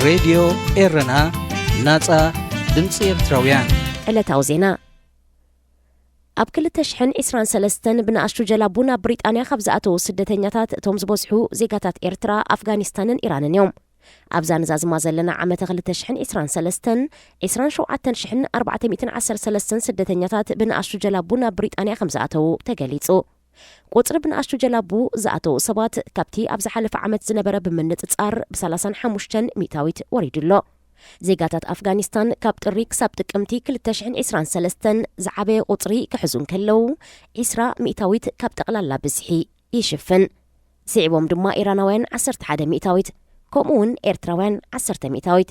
ሬድዮ ኤረና፣ ናጻ ድምጺ ኤርትራውያን። ዕለታዊ ዜና። ኣብ ክልተ ሽሕን ዕስራን ሰለስተን ብንኣሽቱ ጀላቡ ናብ ብሪጣንያ ካብ ዝኣተዉ ስደተኛታት፣ እቶም ዝበዝሑ ዜጋታት ኤርትራ፣ ኣፍጋኒስታንን ኢራንን እዮም። ኣብዛ ንዛዝማ ዘለና ዓመተ ክልተ ሽሕን ዕስራን ሰለስተን፣ ዕስራን ሸውዓተን ሽሕን ኣርባዕተ ሚእትን ዓሰርተ ሰለስተን ስደተኛታት ብንኣሽቱ ጀላቡ ናብ ብሪጣንያ ከም ዝኣተዉ ተገሊጹ። ቁጽሪ ብንኣሽቱ ጀላቡ ዝኣተዉ ሰባት ካብቲ ኣብ ዝሓለፈ ዓመት ዝነበረ ብምንጽጻር ብ ሰላሳን ሓሙሽተን ሚእታዊት ወሪዱ ኣሎ። ዜጋታት ኣፍጋኒስታን ካብ ጥሪ ክሳብ ጥቅምቲ ክልተ ሽሕን ዕስራን ሰለስተን ዝዓበየ ቁጽሪ ክሕዙ እንከለዉ፣ ዕስራ ሚእታዊት ካብ ጠቕላላ ብዝሒ ይሽፍን። ስዒቦም ድማ ኢራናውያን ዓሰርተ ሓደ ሚእታዊት፣ ከምኡ እውን ኤርትራውያን ዓሰርተ ሚእታዊት።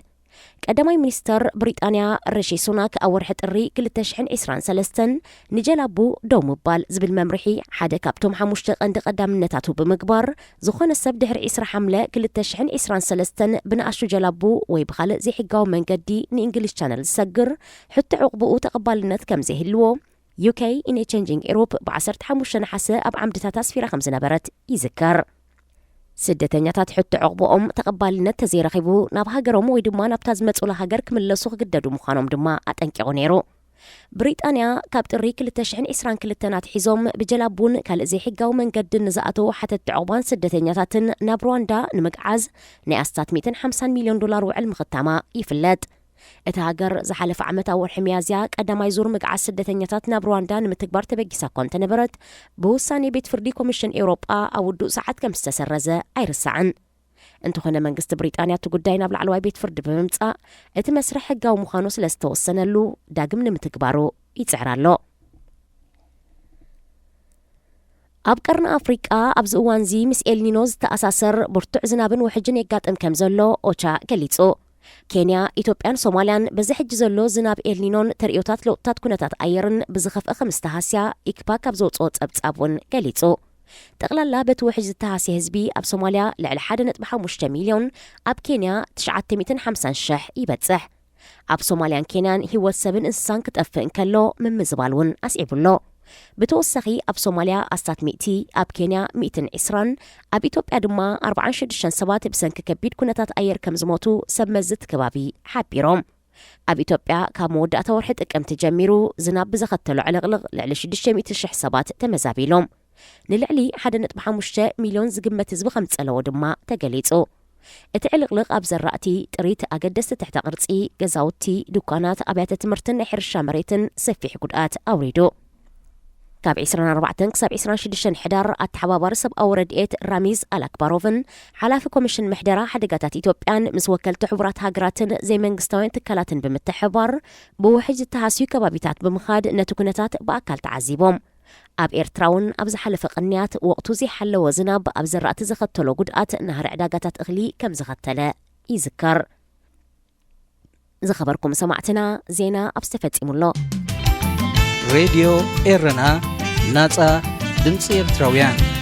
ቀዳማይ ሚኒስተር ብሪጣንያ ሪሺ ሱናክ ኣብ ወርሒ ጥሪ ክልተ ሽሕን ዕስራን ሰለስተን ንጀላቡ ደው ምባል ዝብል መምርሒ ሓደ ካብቶም ሓሙሽተ ቀንዲ ቀዳምነታቱ ብምግባር፣ ዝኾነ ሰብ ድሕሪ ዕስራ ሓምለ ክልተ ሽሕን ዕስራን ሰለስተን ብንኣሽቱ ጀላቡ ወይ ብኻልእ ዘይሕጋዊ መንገዲ ንእንግሊሽ ቻነል ዝሰግር ሕቶ ዕቑብኡ ተቐባልነት ከም ዘይህልዎ፣ ዩ ኬ in a Changing Europe ብ ዓሰርተ ሓሙሽተ ነሓሰ ኣብ ዓምድታት ኣስፊራ ከም ዝነበረት ይዝከር። ስደተኛታት ሕቶ ዕቑብኦም ተቐባልነት ተዘይረኺቡ፣ ናብ ሃገሮም ወይ ድማ ናብታ ዝመጹላ ሃገር ክምለሱ ክግደዱ ምዃኖም ድማ ኣጠንቂቑ ነይሩ። ብሪጣንያ ካብ ጥሪ ክልተ ሽሕን ዕስራን ክልተን ኣትሒዞም ብጀላቡን ካልእ ዘይሕጋዊ መንገድን ንዝኣተዉ ሓተትቲ ዕቑባን ስደተኛታትን ናብ ሩዋንዳ ንምግዓዝ ናይ ኣስታት ሚእትን ሓምሳን ሚልዮን ዶላር ውዕል ምኽታማ ይፍለጥ። እታ ሃገር ዝሓለፈ ዓመት ኣብ ወርሒ ሚያዝያ ቀዳማይ ዙር ምግዓዝ ስደተኛታት ናብ ሩዋንዳ ንምትግባር ተበጊሳ እኳ እንተነበረት፣ ብውሳኔ ቤት ፍርዲ ኮሚሽን ኤውሮጳ ኣብ ውዱእ ሰዓት ከም ዝተሰረዘ ኣይርሳዕን። እንተኾነ መንግስቲ ብሪጣንያ እቲ ጉዳይ ናብ ላዕለዋይ ቤት ፍርዲ ብምምጻእ፣ እቲ መስርሕ ሕጋዊ ምዃኑ ስለ ዝተወሰነሉ ዳግም ንምትግባሩ ይጽዕር ኣሎ። ኣብ ቀርኒ ኣፍሪቃ ኣብዚ እዋንዚ ምስ ኤልኒኖ ዝተኣሳሰር ብርቱዕ ዝናብን ውሕጅን የጋጥም ከም ዘሎ ኦቻ ገሊጹ። ኬንያ፣ ኢትዮጵያን ሶማልያን በዚ ሕጂ ዘሎ ዝናብ ኤልኒኖን ተርእዮታት ለውጥታት ኩነታት ኣየርን ብዝኸፍአ ከም ዝተሃስያ ኢክፓ ካብ ዘውጽኦ ጸብጻብ እውን ገሊጹ። ጠቕላላ በቲ ውሕጅ ዝተሃስየ ህዝቢ ኣብ ሶማልያ ልዕሊ ሓደ ነጥቢ ሓሙሽተ ሚልዮን፣ ኣብ ኬንያ ትሽዓተ ሚእትን ሓምሳን ሽሕ ይበጽሕ። ኣብ ሶማልያን ኬንያን ህይወት ሰብን እንስሳን ክጠፍእ እንከሎ ምምዝባል እውን ኣስዒቡ ኣሎ። ብተወሳኺ ኣብ ሶማልያ ኣስታት ሚእቲ፣ ኣብ ኬንያ ሚእትን ዕስራን፣ ኣብ ኢትዮጵያ ድማ ኣርባዓን ሽዱሽተን ሰባት ብሰንኪ ከቢድ ኩነታት ኣየር ከም ዝሞቱ ሰብ መዚ እቲ ከባቢ ሓቢሮም። ኣብ ኢትዮጵያ ካብ መወዳእታ ወርሒ ጥቅምቲ ጀሚሩ ዝናብ ብዘኸተሎ ዕልቕልቕ ልዕሊ ሽዱሽተ ሚእቲ ሽሕ ሰባት ተመዛቢሎም። ንልዕሊ ሓደ ነጥቢ ሓሙሽተ ሚልዮን ዝግመት ህዝቢ ከም ዝጸለዎ ድማ ተገሊጹ። እቲ ዕልቕልቕ ኣብ ዘራእቲ፣ ጥሪት፣ ኣገደስቲ ትሕተ ቅርጺ፣ ገዛውቲ፣ ድኳናት፣ ኣብያተ ትምህርትን ናይ ሕርሻ መሬትን ሰፊሕ ጉድኣት ኣውሪዱ። ካብ ዕስራን ኣርባዕተን ክሳብ ዕስራን ሽዱሽተን ሕዳር ኣተሓባባሪ ሰብኣዊ ረድኤት ራሚዝ ኣላክባሮቭን ሓላፊ ኮሚሽን ምሕደራ ሓደጋታት ኢትዮጵያን ምስ ወከልቲ ሕቡራት ሃገራትን ዘይመንግስታውያን ትካላትን ብምትሕብባር ብውሕጅ ዝተሃስዩ ከባቢታት ብምኻድ ነቲ ኩነታት ብኣካል ተዓዚቦም። ኣብ ኤርትራ እውን ኣብ ዝሓለፈ ቅንያት ወቕቱ ዘይሓለወ ዝናብ ኣብ ዘራእቲ ዘኸተሎ ጉድኣት ናህሪ ዕዳጋታት እኽሊ ከም ዘኸተለ ይዝከር። ዝኸበርኩም ሰማዕትና፣ ዜና ኣብዚ ተፈጺሙ ኣሎ። ሬድዮ ኤረና፣ ናጻ ድምጺ ኤርትራውያን።